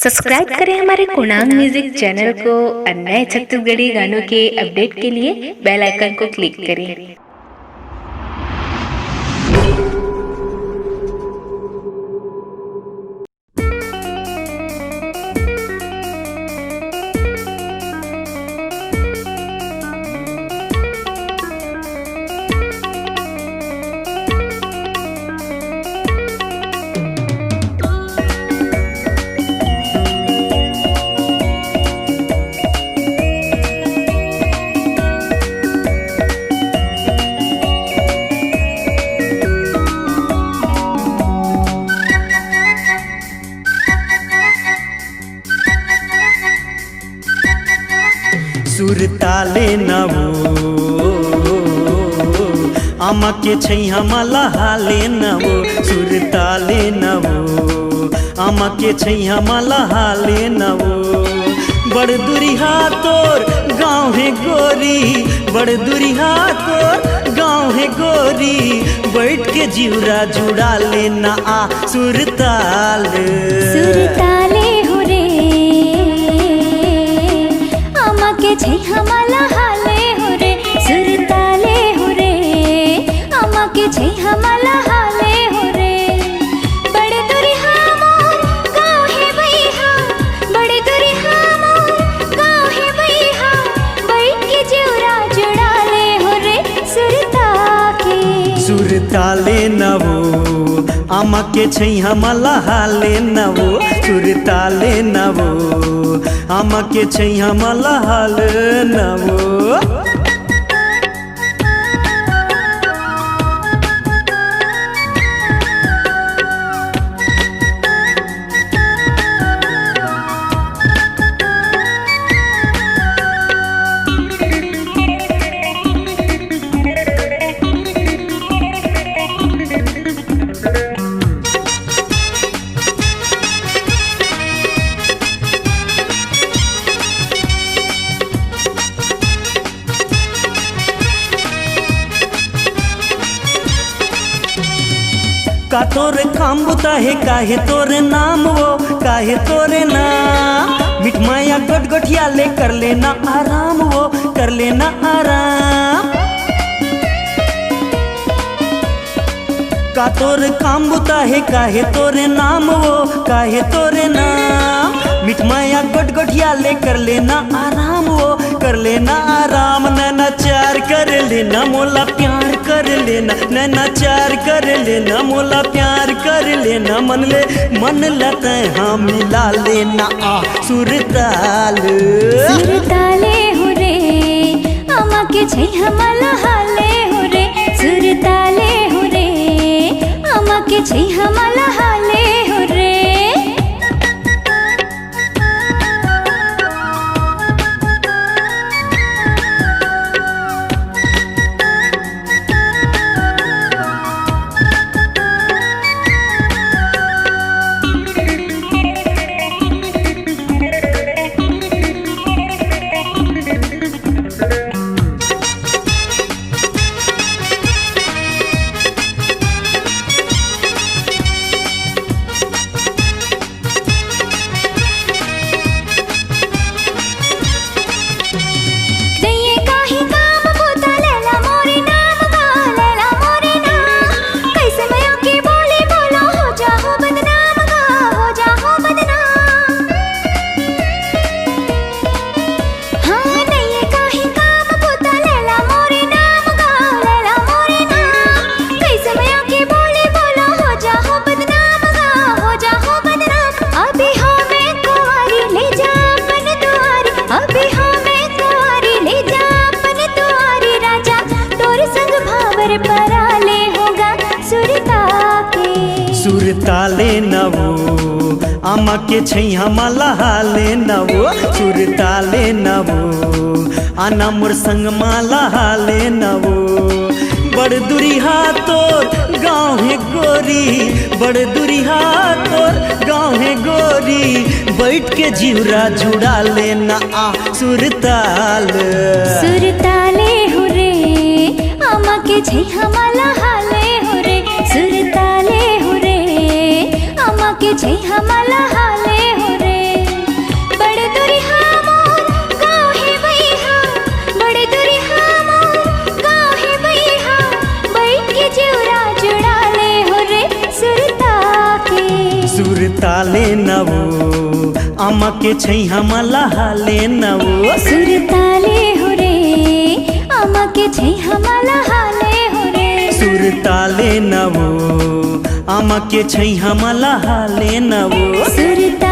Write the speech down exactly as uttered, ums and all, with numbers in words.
Subscribe करें हमारे कोणांग music channel को और नए छत्तीसगढ़ी गानों के अपडेट के लिए बेल आइकन को क्लिक करें। सुरता ले न वो, आमा के छैहा म लहा ले न वो। सुरता ले न वो, आमा के छैहा म लहा ले न वो। बड़ दुरिहा तोर गाँव हे गोरी, बड़ दुरिहा तोर गाँव हे गोरी, बैठ के जिउरा जुड़ा ले न आ। सुरता ले, सुरता ले हो रे, आमा के छैहा म लहा ले हो रे। सुरता ले हो रे, आमा के छैहा म लहा ले हो रे। बड़ दुरिहा मोर गाँव हे बइहा, बड़ दुरिहा मोर गाँव हे बइहा, बैठ के जिउरा जुड़ा ले हो रे। सुरता के, सुरता ले न वो, आमा के छैहा म लहा ले न वो। सुरता ले न वो, आमा के छैहा म लहा ले न वो। का तोर काम बुता हे, काहे तोर नाम वो, काहे तोर नाम? मिठ माया गोठ गोठिया ले कर ले न आराम वो, कर ले न आराम। का तोर काम बुता हे, काहे तोर नाम वो, काहे तोर नाम? मिठ माया गोठ गोठिया ले कर ले न आराम वो, कर ले न आराम। नैना चार कर ले न, मोला प्यार कर ले न, नैना चार कर ले न, मोला प्यार कर ले न। मन ले मन ला तैं हा मिला ले न आ। सुरता ले, सुरता ले हो रे, आमा के छैहा म लहा ले हो रे। सुरता ले हो रे, आमा के छैहा म लहा ले हो रे। सुरता ले न वो, आमा के छैहा म लहा ले न वो। सुरता ले न वो, आना मोर संग म लहा ले न वो। बड़ दुरिहा तोर गाँव हे गोरी, बड़ दुरिहा तोर गाँव हे गोरी, बैठ के जिउरा जुड़ा ले न आ। सुरता ले, सुरता ले हो रे, आमा के छैहा म लहा ले हो रे। सुरता ले हो रे, आमा के छैहा म लहा ले हो रे। ताले नवो, आमा के छैहा मला हाले नवो। सुरताले हो रे, आमा के छैहा मला हाले हो रे। सुरताले नवो, आमा के छैहा मला हाले नवो। सुरता